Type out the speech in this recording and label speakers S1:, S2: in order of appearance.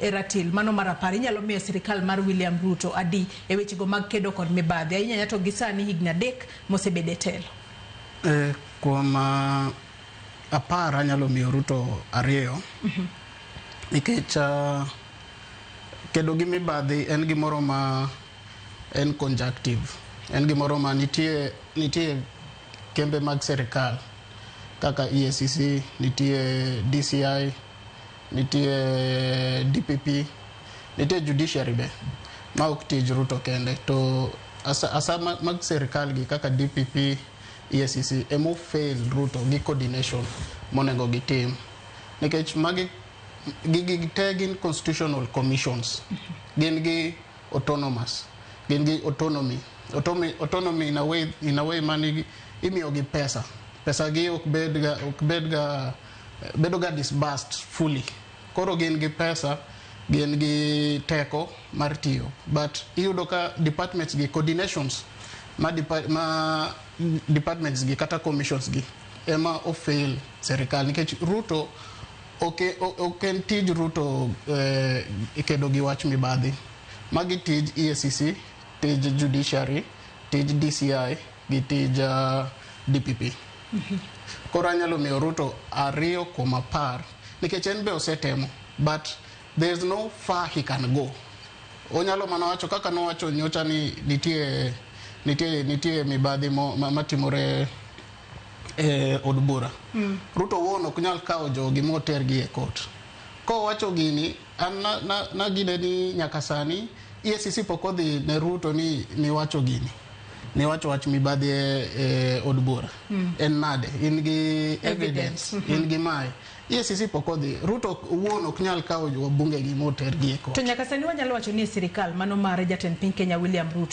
S1: e ratil mano mar 10, inyalo miyo sirikal mar William Ruto adi e wechego mag kedo kod mibadhi, ahinya ahinya to gi sani higni 3 mosebedo e telo?
S2: Kuom 10 anyalo miyo Ruto 2, nikech kedo gi mibadhi en gimoro ma en conjunctive, en gimoro ma nitie kembe mag sirikal kaka EACC, nitie DCI, nitie DPP, nitie judiciary be ma ok tij Ruto kende. To asa mag sirikal gi kaka DPP, EACC emo fail Ruto gi coordination monego gitim, nikech magi gigi te gin constitutional commissions, gin gi autonomous, gin gi autonomy, autonomy in a way mani imiyo gi pesa, pesa gi ok bed ga bedo ga disbursed fully. Koro gin gi pesa, gin gi teko mar tiyo, but iyudo ka departments gi coordinations ma departments gi kata commissions gi ema ofail serikal, nikech Ruto ok en tij Ruto kedo gi wach mibadhi. Magi tij EACC, tij judiciary, tij DCI gi tij DPP. Koro anyalo miyo Ruto 2 kuom 10, nikech en be osetemo, but there is no far he can go. Onyalo mana wacho kaka nowacho nyocha ni nitie mibadhi matimore e od bura. Ruto wuon ok nyal kawo jogi motergi e court. Kowacho gini, an na gine ni nyaka sani EACC pok odhi ne Ruto ni niwacho gini, niwacho wach mibadhi e od bura. En nade? In gi evidence, in gi mae. EACC pok odhi. Ruto wuon ok nyal kawo wabunge gi motergi e court.
S1: To nyaka sani wanyalo wacho ni e sirikal mano mar jatend piny Kenya William Ruto